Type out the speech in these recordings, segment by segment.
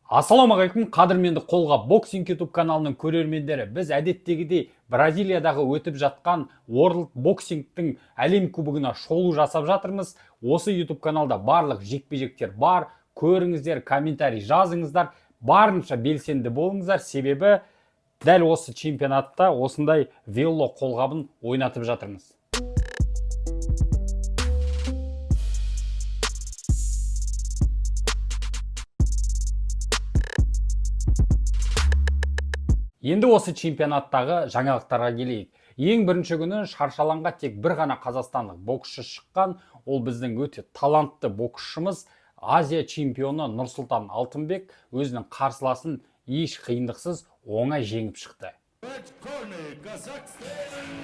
Ассалаумағалейкум, қадірменді Қолғап Боксинг YouTube каналының көрермендері! Біз әдеттегідей Бразилиядағы өтіп жатқан World Boxingтің әлем кубогына шолу жасап жатырмыз. Осы YouTube каналда барлық жекпе-жектер бар, көріңіздер, комментарий жазыңыздар, барынша белсенді болыңыздар, себебі дәл осы чемпионатта осындай вело қолғабын ойнатып жатырмыз. Енді осы чемпионаттағы жаңалықтарға келейік. Ең бірінші күні шаршы алаңға тек бір ғана қазақстандық боксшы шыққан. Ол біздің өте талантты боксшымыз, Азия чемпионы Нұрсұлтан Алтынбек өзінің қарсыласын еш қиындықсыз оңай жеңіп шықты. Red corner, Kazakhstan.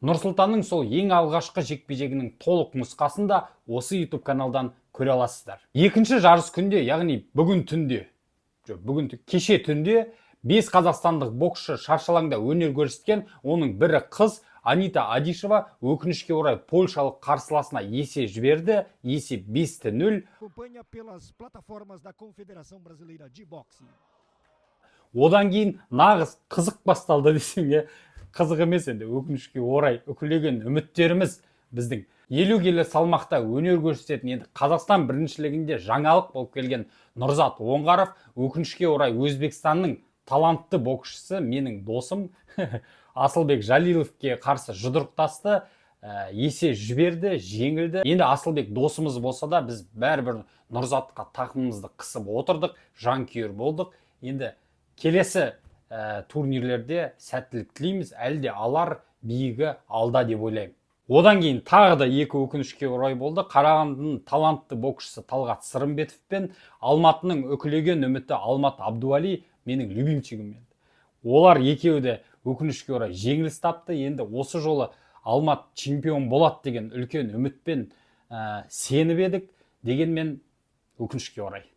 Нұрсұлтанның сол ең алғашқы жекпе-жегінің толық нұсқасын да осы YouTube каналдан көре аласыздар. Екінші жарыс күнде, яғни бүгін түнде, жоқ, бүгін кеше түнде бес қазақстандық боксшы шаршы алаңда өнер көрсеткен. Оның бірі қыз Анита Адишева өкінішке орай польшалық қарсыласына есе жіберді. Есе 5-0. Acompanha pelas plataformas da Confederação Brasileira de Boxe. Одан кейін нағыз қызық басталды десем, иә, қызық емес енді, өкінішке орай үкілеген үміттеріміз, біздің 50 келі салмақта өнер көрсететін, енді Қазақстан біріншілігінде жаңалық болып келген Нұрзат Оңғаров өкінішке орай Өзбекстанның талантты боксшысы, менің досым Асылбек Жалиловке қарсы жұдырықтасты, есе жіберді, жеңілді. Енді Асылбек досымыз болса да, біз бәрібір Нұрзатқа тақымымызды қысып отырдық, жанкүйер болдық. Енді келесі турнирлерде сәттілік тілейміз, әлі де алар биігі алда деп ойлаймын. Одан кейін тағы да екі өкінішке орай болды. Қарағандының талантты боксшысы Талғат Сырымбетов пен Алматының үкілеген үміті Алмат Абдуали, менің любимчигім енді, олар екеуі де өкінішке орай жеңіліс тапты. Енді осы жолы Алмат чемпион болады деген үлкен үмітпен сеніп едік, дегенмен өкінішке орай.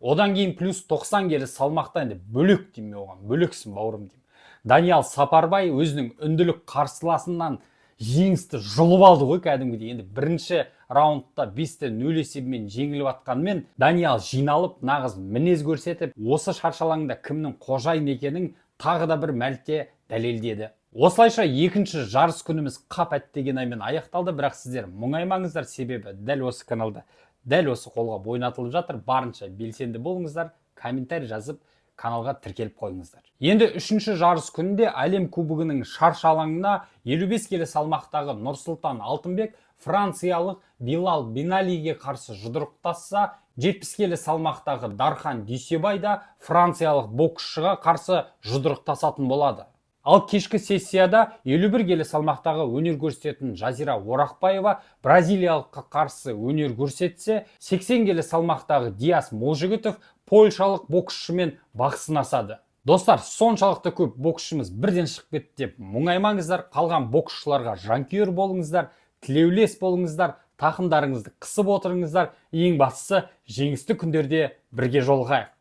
Одан кейін плюс 90 келі салмақта, енді бөлек деймін мен оған, бөлексің, бауырым деймін, Даниял Сапарбай өзінің үнділік қарсыласынан жеңісті жұлып алды ғой кәдімгідей. Енді бірінші раундта 5-0 есебімен жеңіліп жатқанымен, Даниял жиналып, нағыз мінез көрсетіп, осы шаршы алаңда кімнің қожайын екенін тағы да бір мәрте дәлелдеді. Осылайша екінші жарыс күніміз қап әттеген аймен аяқталды. Бірақ сіздер мұңаймаңыздар, себебі дәл осы каналда дәл осы қолғап ойнатылып жатыр. Барынша белсенді болыңыздар, комментарий жазып, каналға тіркеліп қойыңыздар. Енді үшінші жарыс күнінде әлем кубогының шаршы алаңына 55 келі салмақтағы Нұрсұлтан Алтынбек франциялық Билал Беналиге қарсы жұдырықтасса, 70 келі салмақтағы Дархан Дүйсебай да франциялық боксшыға қарсы жұдырықтасатын болады. Ал кешкі сессияда 51 келі салмақтағы өнер көрсететін Жазира Орақбаева бразилиялыққа қарсы өнер көрсетсе, 80 келі салмақтағы Диас Молжігітов польшалық боксшымен бақ сынасады. Достар, соншалықты көп боксшымыз бірден шығып кетті деп мұңаймаңыздар. Қалған боксшыларға жанкүйер болыңыздар, тілеулес болыңыздар, тақымдарыңызды қысып отырыңыздар. Ең бастысы, жеңісті күндерде бірге жолығайық.